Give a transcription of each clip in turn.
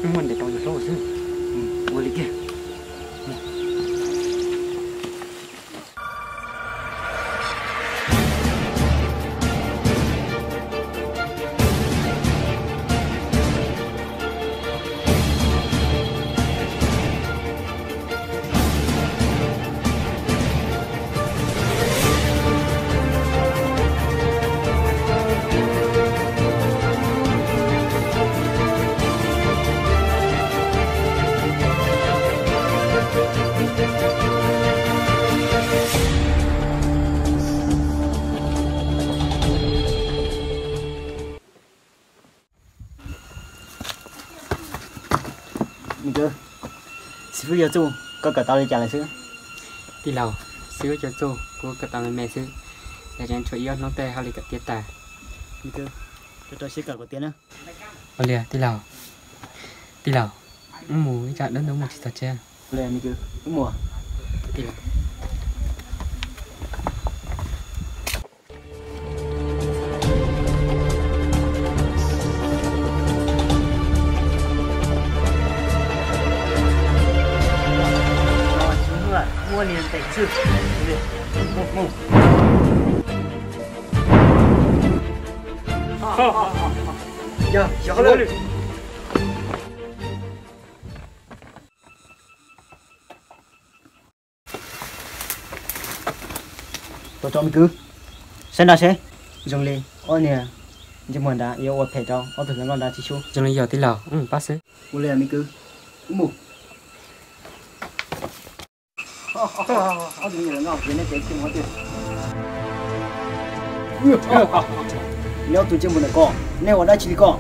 Muaj ntev tau yus hlub xwb. Ua li kiag. Xib fwb Yauv Txuj, koj kawm tau li cas lawm xwb? Tij laug, xib fwb Yauv Txuj, kuv kawm tau me me xwb, yog tseem tshuav ib ob hnub tej hauj lwm kawm tiav tas. Rau rau siab kawm kom tiav na. Ua li tij laug. Tij laug, wb mus ib tsam dawb ntub mus tsis txog tsev. Wb mus. Yog, yog hauj lwm. Tos tos me kwv, saib nrad seb, zoo li ob niag ntsej muag nrad yuav ua phem rau ob tug hluas nkauj nrad tsis sub. Zoo li yog tij laug, wb mus pab xwb. Ua li me kwv, wb mus. Ob tug hluas nkauj, nej ob tug ntsej muag ntawm ko, nej ua dab tsi li ko?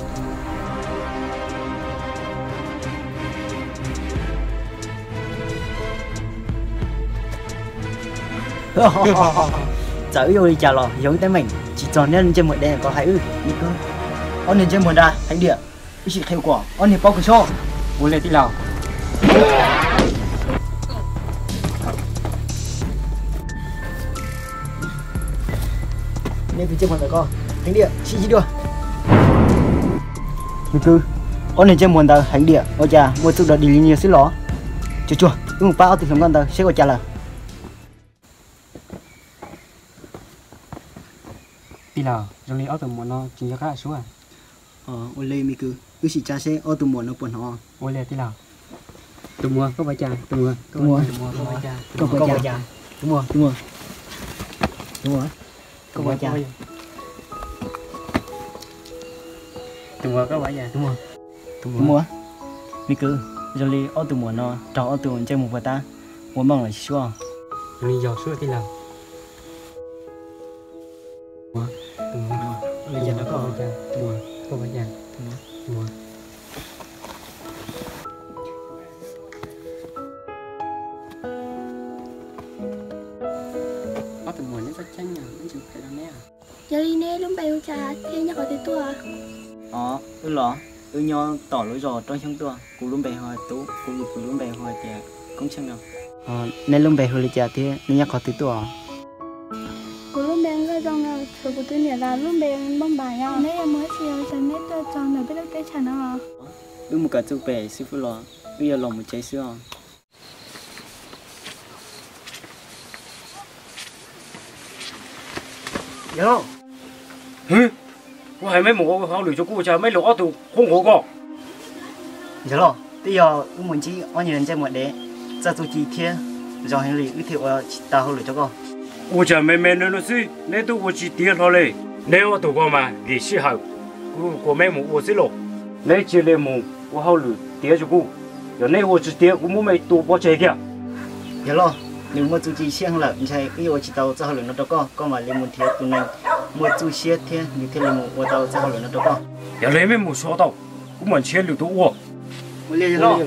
Txawm wb yuav ua li cas los yog wb teeb meem tsis txog nej ntsej muag dev ko hais wb. Ob niag ntsej muag nrad heev tiag, wb sim qhia kom ob niag paub kawg soj. Ua li tij laug. Nej tus ntsej muag ntawd ko heev tiag, sib ntsib dua. Me kwv, ob niag ntsej muag ntawd heev tiag, ua cas muaj txuj dog dig li no xwb los? Tsuag tsuag, wb mus pab ob tug hluas nkauj ntawd seb ua cas lawm. Tij laug, zoo li ob tug muam no tsis nco qab suab. Ua li me kwv, wb sim tsa seb ob tug muam no puas hnov. Ua li tij laug. Tus muam, koj puas cas? Tus muam, tus muam, koj puas cas? Tus muam, tus muam, tus muam, koj puas cas? Tus muam, koj puas cas? Tus muam, tus muam, me kwv, zoo li ob tug muam no raug ob tug ntsej muag puag ta ua mooj lawm tsis suab. Zoo li yog suab tij laug. Ob tug muam, neb txhob ceeb, wb tsis phem rau neb. Yog li neb lub npe hu cas thiab nyob qhov twg tuaj? Os, wb los, wb nyob tom lub zos Roob Xyoob tuaj. Kuv lub npe hu Tub, kuv, kuv lub npe hu hais tias Koob Tsheej no. Neb lub npe hu li cas thiab neb nyob qhov twg tuaj? Kuv lub npe Nkauj Zoo no, tshuav kuv tus niam los lub npe Npauj Npaim no. Neb yuav mus dab tsi, ua cas neb tuaj txog ntawm peb lub teb chaws no? Wb mus kawm txuj pem xib fwb los, wb yuav los mus tsev xwb os. Yawg Lauj, kuv hais meb mus ua hauj lwm rau kuv, ua cas meb lug ob tug qub nquav ko? Yawg Lauj, twb yog wb mus ntsib ob niag ntsej muag dev, txoj txuj ci thiab zoo heev li wb thiaj ua tsis tau hauj lwm rau koj. Ua cas me me no xwb neb twb ua tsis tiav hlo li. Neb ob tug ko mas vim sij hawm, kuv kom meb mus ua xwb los. Neb cia li mus ua hauj lwm tiav rau kuv, yog neb ua tsis tiav kuv muab mej tua pov tseg kiag. Yawg Lauj, nws muaj txuj ci siab heev lawm, ntshai wb yuav ua tsis tau txoj hauj lwm no rau koj, koj mam li mus nrhiav tus neeg muaj txuj siab thiab nws thiaj li mus ua tau txoj hauj lwm no rau koj. Yog li mej mus so tau, kuv mam nrhiav lwm tus ua. Ua li yawg Lauj.